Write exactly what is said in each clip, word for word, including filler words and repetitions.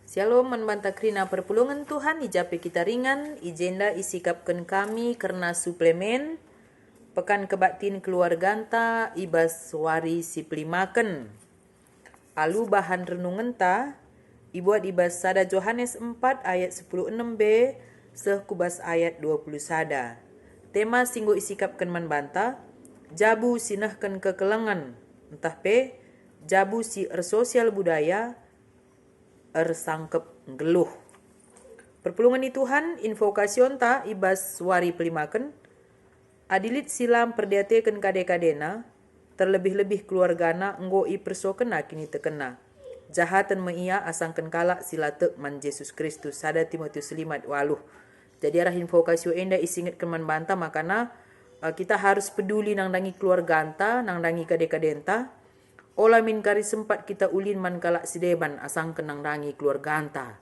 Shalom, man banta kerina perpulungen Tuhan, i ja pe kita ringan, i jenda isikapken kami kerna suplemen Pekan Kebaktin Keluarganta i bas wari si pelimaken. Alu bahan renungenta ibuat i bas sada Johanes empat ayat sepuluh enem b seh ku bas ayat dua puluh sada. Tema si enggo isikapken man banta, jabu si nehken kekelengen, ntah pe jabu si ersosial budaya, ersangkep nggeluh. Perpulungen ni Tuhan, invokasionta i bas wari pelimaken, adi lit si la mperdiateken kade-kadena, terlebih-lebih keluargana enggo ipersokenna kinitekenna. Jahaten me ia asangken kalak si la tek man Jesus Kristus, sada Timotius lima ayat waluh. Jadi arah invokasio enda isingetken man banta makana, eh, kita harus peduli nandangi keluarganta, nandangi kade-kadenta. Ola min kari sempat kita ulin man kalak si deban asangken nandangi keluarganta.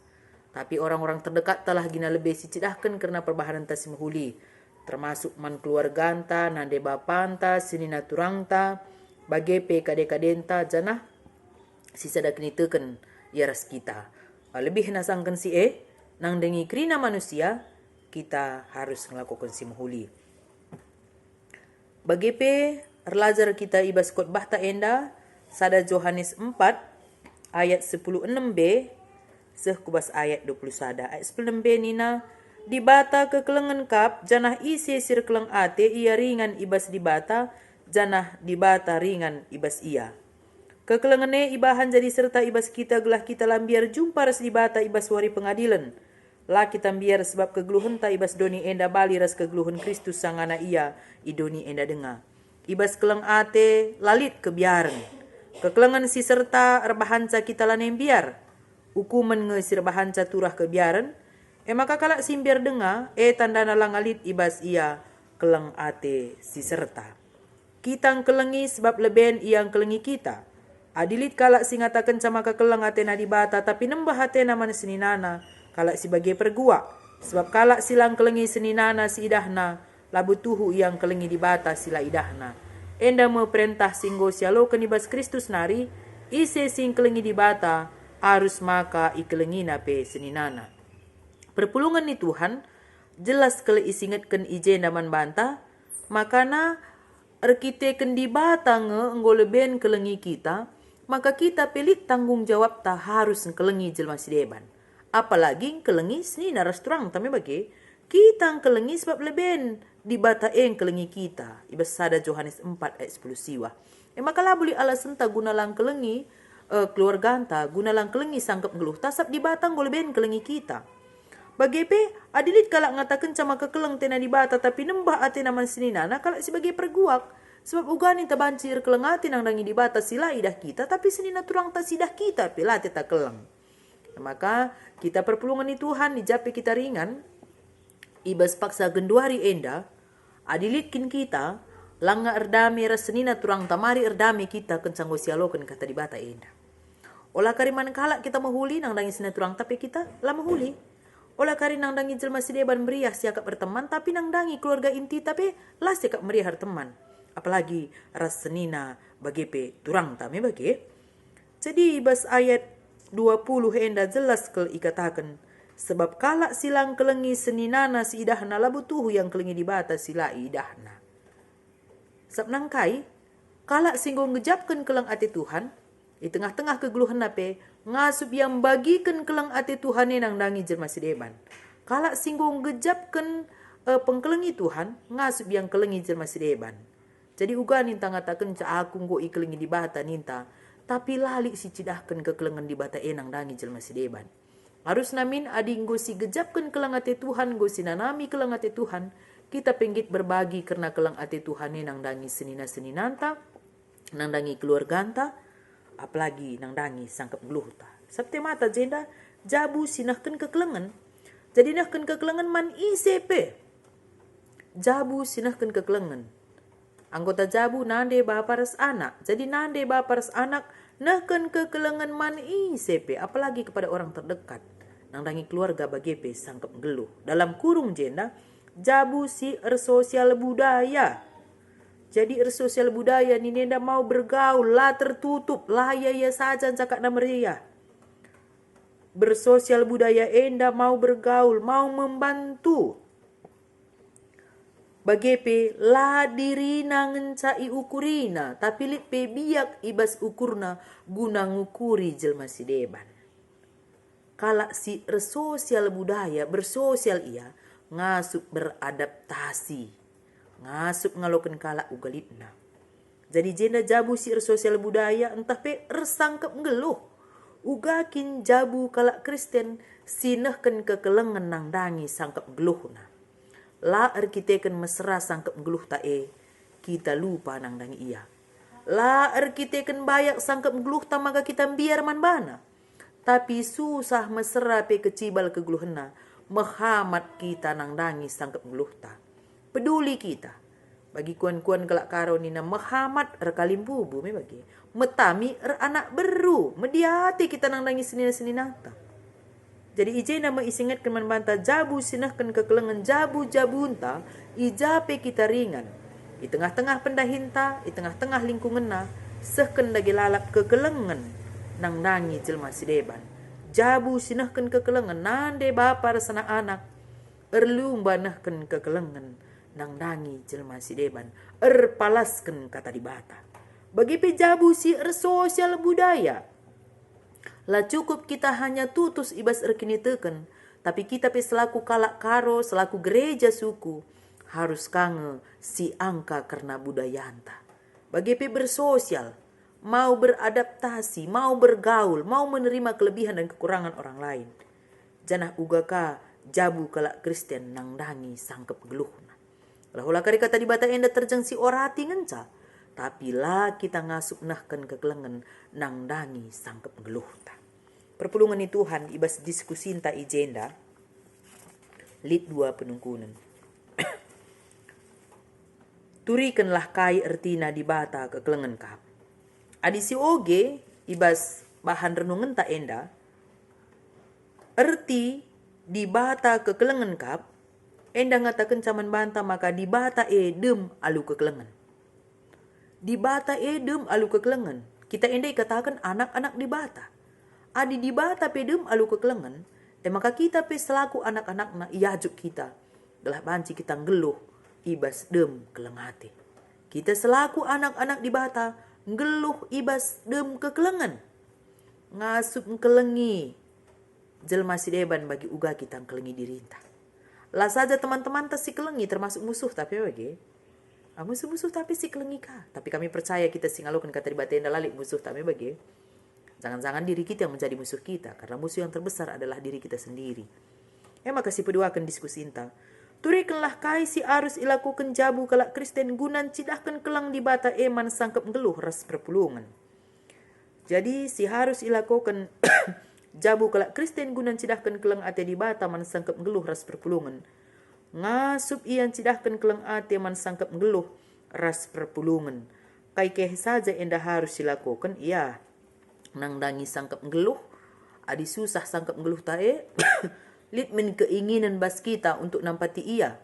Tapi orang-orang terdekattalah gina lebe sicidahken kerna perbahanenta si mehuli, termasuk man keluarganta, nande bapanta, senina turangta, bage pe kade-kadenta, janah sisada kiniteken ia ras kita. Lebih nasangken si e, nandangi kerina manusia, kita harus ngelakoken si mehuli. Bage pe erlajar kita i bas khotbahta enda, sada Johanes empat ayat sepuluh enem b seh ku bas ayat dua puluh sada. Ayat sepuluh enem b nina, "Dibata kekelengen kap, janah ise si erkeleng ate, ia ringan i bas Dibata, janah Dibata ringan i bas ia." Kekelengen e ibahan jadi serta i bas kita gelah kita la mbiar jumpa ras Dibata i bas wari pengadilen. La kita mbiar sebab kegeluhenta i bas doni enda bali ras kegeluhen Kristus sangana Ia i doni enda denga. I bas keleng ate la lit kebiaren. Kekelengen si serta erbahanca kita lanai mbiar. Ukumen nge si erbahanca turah kebiaren. E maka kalak si mbiar denga, e tandana langa lit i bas ia keleng ate si serta. Kita ngkelengi sebab leben Ia ngkelengi kita. Adi lit kalak si ngatakenca maka keleng atena Dibata, tapi nembeh atena man seninana, kalak si bage perguak. Sebab kalak si la ngkelengi seninana si idahna, labo tuhu ia ngkelengi Dibata si la idahna. Enda me perentah si enggo sialoken i bas Kristus nari, ise si ngkelengi Dibata, arus maka ikelengina pe seninana. Perpulungen ni Tuhan, jelas kal isingetken i jenda man banta, makana erkiteken Dibata nge enggo leben kelengi kita, maka kita pe lit tanggung jawabta harus ngkelengi jelma si deban. Apalagi ngkelengi senina ras turangta me bage, kita ngkelengi sebab leben Dibata e ngkelengi kita, i bas sada Johanes empat ayat sepuluh siwah. E maka labo lit alasenta guna la ngkelengi, eh, keluarganta, guna la ngkelengi sangkep nggeluhta, sabap Dibata enggo leben kelengi kita. Bage pe, adi lit kalak ngatakenca maka keleng atena Dibata, tapi nembeh atena man seninana, kalak si bage perguak. Sebab uga ninta banci erkeleng ate nandangi Dibata si la idah kita, tapi senina turangta si idah kita pe la ateta keleng. Maka, kita perpulungen ni Tuhan, i ja pe kita ringan, i bas paksa genduari enda, adi lit kin kita, langa erdame ras senina turangta, mari erdame kita kenca enggo sialoken kata Dibata enda. Ola kari man kalak kita mehuli nandangi senina turangta pe kita la mehuli. Ola kari nandangi jelma si deban meriah siakap erteman, tapi nandangi keluarga intita pe la siakap meriah erteman. Apalagi ras senina bage pe turangta me bage. Jadi i bas ayat dua puluh enda jelas kal ikataken, sebab kalak si la ngkelengi seninana si idahna labo tuhu ia ngkelengi Dibata si la idahna. Sabap nangkai, kalak si enggo ngejapken keleng ate Tuhan, i tengah-tengah kegeluhenna pe, ngasup ia mbagiken keleng ate Tuhan e nandangi jelma si deban. Kalak si enggo ngejapken, eh, pengkelengi Tuhan, ngasup ia ngkelengi jelma si deban. Jadi uga ninta ngatakenca, "Aku enggo ikelengi Dibata," ninta, tapi la lit sicidahken kekelengen Dibata e nandangi jelma si deban. Arusna min adi enggo sigejapken keleng ate Tuhan, enggo sinanami keleng ate Tuhan, kita pe nggit berbagi kerna keleng ate Tuhan e nandangi senina-seninanta, nandangi keluarganta, apalagi nandangi sangkep nggeluhta. Sabap temata jenda, jabu si nehken kekelengen. Jadi nehken kekelengen man ise pe. Jabu si nehken kekelengen. Anggota jabu nande bapa ras anak. Jadi nande bapa ras anak nehken kekelengen man ise pe, apalagi kepada orang terdekat. Nandangi keluarga bage pe sangkep nggeluh. Dalam kurung jenda, jabu si ersosial budaya. Jadi ersosial budaya nina enda mau bergaul, la tertutup, la ia-ia saja cakapna meriah. Bersosial budaya enda mau bergaul, mau membantu. Bage pe la dirina ngenca iukurina, tapi lit pe biak i bas ukurna guna ngukuri jelma si deban. Kalak si ersosial budaya, bersosial ia, ngasup beradaptasi, ngasup ngaloken kalak uga litna. Jadi jenda jabu si ersosial budaya ntah pe ersangkep nggeluh. Uga kin jabu kalak Kristen si nehken kekelengen nandangi sangkep nggeluhna. La erkiteken mesera sangkep nggeluhta e, kita lupa nandangi ia. La erkiteken bayak sangkep nggeluhta maka kita mbiar man bana. Tapi susah mesera pe kecibal kegeluhenna, mehamat kita nandangi sangkep nggeluhta. Peduli kita. Bagi kuan-kuan kalak Karo nina mehamat erkalimbubu me bage. Metami eranak beru, mediate kita nandangi senina-seninata. Jadi i jenda me isingetken man banta jabu si nehken kekelengen jabu-jabunta, i ja pe kita ringan. I tengah-tengah pendahinta, i tengah-tengah lingkungenna, sehken dage lalap kekelengen nandangi jelma si deban. Jabu si nehken kekelengen nande bapa ras anak-anak, erlumba nehken kekelengen nandangi jelma si deban, erpalasken kata Dibata. Bage pe jabu si ersosial budaya. La cukup kita hanya tutus i bas erkiniteken, tapi kita pe selaku kalak Karo, selaku gereja suku, harus ka nge siangka kerna budayanta. Bage pe bersosial, mau beradaptasi, mau bergaul, mau menerima kelebihan dan kekurangan orang lain. Janah uga ka jabu kalak Kristen nandangi sangkep geluhna. Ola-ola kari kata Dibata enda terjeng si orati ngenca, tapi la kita ngasup nehken kekelengen nandangi sangkep geluhta. Perpulungen ni Tuhan, i bas diskusinta i jenda lit dua penungkunen. Turikenlah kai ertina Dibata kekelengen kap. Adi si oge i bas bahan renungenta enda, erti Dibata kekelengen kap, enda ngatakenca man banta maka Dibata e dem alu kekelengen. Dibata e dem alu kekelengen. Kita enda ikataken anak-anak Dibata. Adi Dibata pe dem alu kekelengen, e maka kita pe selaku anak-anakNa iajuk kita, gelah banci kita nggeluh i bas dem keleng ate. Kita selaku anak-anak Dibata nggeluh i bas dem kekelengen. Ngasup ngkelengi jelma si deban bagi uga kita ngkelengi dirinta. La saja teman-temanta si kelengi, termasuk musuhta pe bage. Ah, musuh-musuhta pe si kelengi ka. Tapi kami percaya kita si ngaloken kata Dibata enda la lit musuhta me bage. Jangan-jangan diri kita yang menjadi musuh kita, karena musuh yang terbesar adalah diri kita sendiri. E maka sipeduaken diskusinta. Turikenlah kai si arus ilakoken jabu kalak Kristen guna ncidahken keleng Dibata e man sangkep nggeluh ras perpulungen. Jadi, si harus ilakoken jabu kalak Kristen guna ncidahken keleng ate Dibata man sangkep nggeluh ras perpulungen. Ngasup ia ncidahken keleng ate man sangkep nggeluh ras perpulungen. Kai kehe saja enda harus silakoken ia. Nandangi sangkep nggeluh, adi susah sangkep nggeluhta e, lit min keinginen bas kita untuk nampati ia.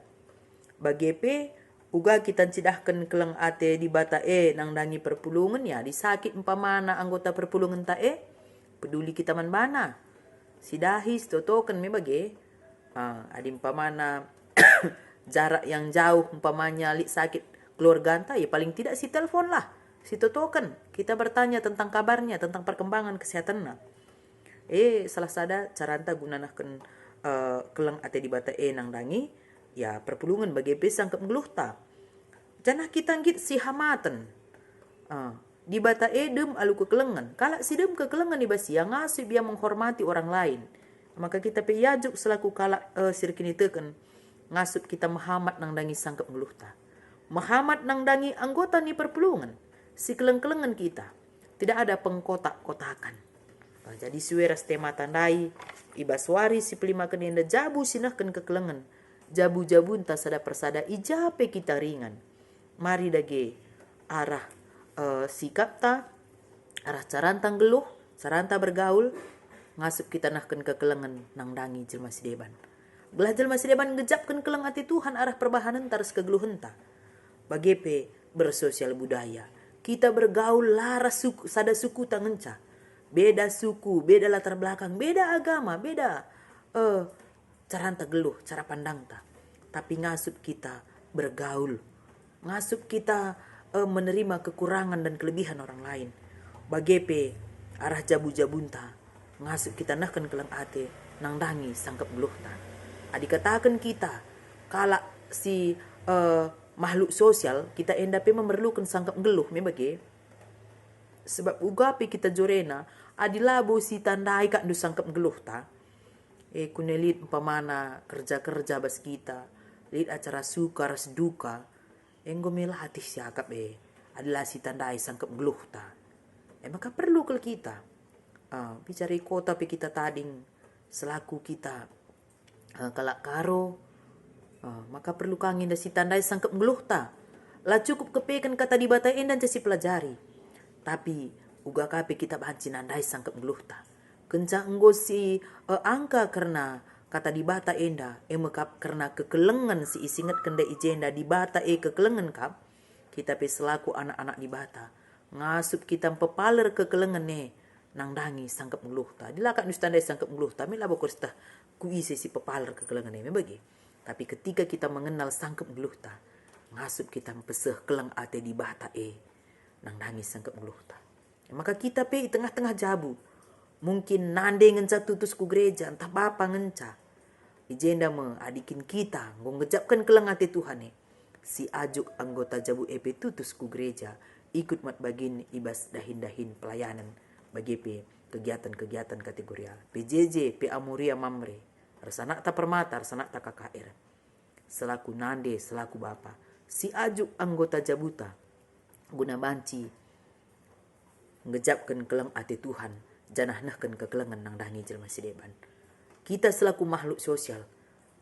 Bage pe, uga kita ncidahken keleng ate Dibata e nandangi perpulungen, ya, adi sakit umpamana anggota perpulungenta e, peduli kita man bana. Sidahi, sitotoken me bage. Ah, adi umpamana jarak yang jauh, umpamanya lit sakit keluarganta, ya paling tidak sitelponlah, sitotoken. Kita bertanya tentang kabarnya, tentang perkembangan kesehatanna. E, salah sada caranta guna nehken, eh, keleng ate Dibata e nandangi, ya, perpulungen bage pe sangkep nggeluhta. Janah kita nggit sihamaten. Eh, Dibata e dem alu kekelengen. Kalak si dem kekelengen i bas ia ngasup ia menghormati orang lain. Maka kita pe iajuk selaku kalak, eh, si erkiniteken, ngasup kita mehamat nandangi sangkep nggeluhta. Mehamat nandangi anggota ni perpulungen. Sikeleng-kelengen kita. Tidak ada pengkotak-kotakan. Nah, jadi sue ras temata ndai, i bas wari si pelimaken enda jabu si nehken kekelengen, jabu-jabunta sada persada i ja pe kita ringan. Mari dage arah, eh, sikapta, arah caranta nggeluh, caranta bergaul, ngasup kita nehken kekelengen nandangi jelma si deban. Gelah jelma si deban ngejapken keleng ate Tuhan arah perbahanenta ras kegeluhenta. Bage pe bersosial budaya. Kita bergaul la ras suku, sada sukuta ngenca. Beda suku, beda latar belakang, beda agama, beda, eh, caranta geluh, cara pandangta. Tapi ngasup kita bergaul, ngasup kita, eh, menerima kekurangan dan kelebihan orang lain. Bage pe arah jabu-jabunta, ngasup kita nehken keleng ate nandangi sangkep geluhta. Adi kataken kita kalak si, eh, makhluk sosial, kita enda pe memerluken sangkep geluh me bage. Sebab uga pe kita jorena, adi labo sitandai kap ndu sangkep geluhta, e, kune lit umpamana kerja-kerja bas kita, lit acara suka ras duka, enggo me latih siakap e, adi la sitandai sangkep geluhta. E maka perlu kal kita, ah, bicara i kota pe kita tading selaku kita eh, kalak Karo, eh, maka perlu ka nge enda sitandai sangkep geluhta. La cukup kepeken Kata Dibata enda nca sipelajari, tapi uga ka pe kita banci nandai sangkep geluhta. Kenca enggo si, eh, angka kerna Kata Dibata enda, e me kap kerna kekelengen si isingetken ndai i jenda Dibata e kekelengen kap, kita pe selaku anak-anak Dibata, ngasup kita mpepaler kekelengen e nandangi sangkep geluhta. Adi la kap ndu sitandai sangkep geluhta, me labo kuristah ku ise si pepaler kekelengen e me bage. Tapi ketika kita mengenal sangkep geluhta, ngasup kita mpeseh keleng ate Dibata e nandangi sangkep geluhta. Maka kita pe i tengah-tengah jabu, mungkin nande ngenca tutus ku gereja, ntah bapa ngenca. I jenda me, adi kin kita enggo ngejapken keleng ate Tuhan e, si ajuk anggota jabu e pe tutus ku gereja, ikut mat bagin i bas dahin-dahin pelayanen, bage pe kegiatan-kegiatan kategorial, P J J, P A Moria Mamre, ras anakta Permata, ras anakta K K R. Selaku nande, selaku bapa, si ajuk anggota jabuta, guna banci ngejapken keleng ate Tuhan, janah nehken kekelengen nandangi jelma si deban. Kita selaku makhluk sosial,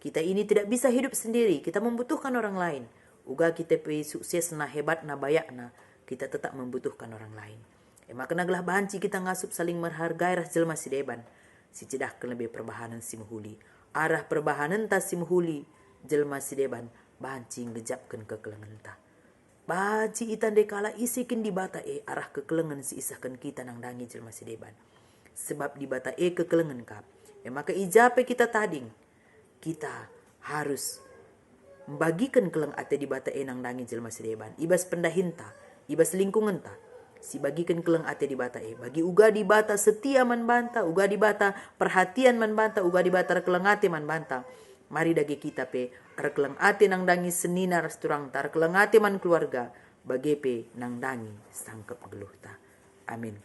kita ini tidak bisa hidup sendiri, kita membutuhkan orang lain. Uga kita pe suksesna, hebatna, bayakna, kita tetap membutuhkan orang lain. E maka gelah banci kita ngasup saling merhargai ras jelma si deban, si cidahken lebe perbahanen si mehuli. Arah perbahanenta si mehuli, jelma si deban banci ngejapken kekelengenta. Banci itandai kalak ise kin Dibata e arah kekelengen si isehken kita nandangi jelma si deban. Sebab Dibata e kekelengen kap. E maka i ja pe kita tading, kita harus mbagiken keleng ate Dibata e nandangi jelma si deban, i bas pendahinta, i bas lingkungenta. Sibagiken keleng ate Dibata e, bagi uga Dibata setia man banta, uga Dibata perhatian man banta, uga Dibata erkeleng ate man banta. Mari dage kita pe erkeleng ate nandangi senina ras turangta, erkeleng ate man keluarga, bage pe nandangi sangkep geluhta. Amin.